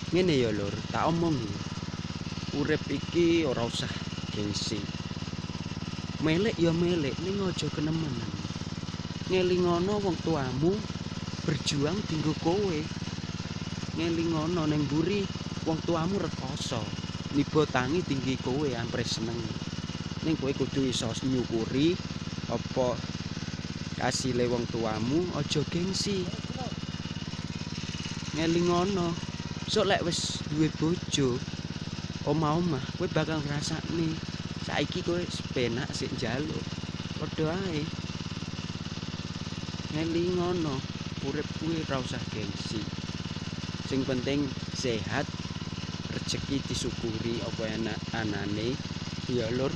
Ngene ya lur, tak omongi. Urip iki ora usah gengsi. Melek ya melek, ning aja kenemenen. Ngelingono wong tuamu berjuang dinggo kowe. Ngelingono ning mburi wong tuamu rekoso. Niba tangi tinggi kowe ampre seneng. Ning kowe kudu iso nyukuri apa kasile wong tuamu, aja gengsi. Ngelingono. Sok lek wis duwe bojo, omah-omah kowe bakal ngrasakne. Saiki kowe penak sik njaluk. Padha ae. Ngelingono, urip kuwi ora usah gengsi. Sing penting sehat, rezeki disyukuri apa enak anane. Ya lur.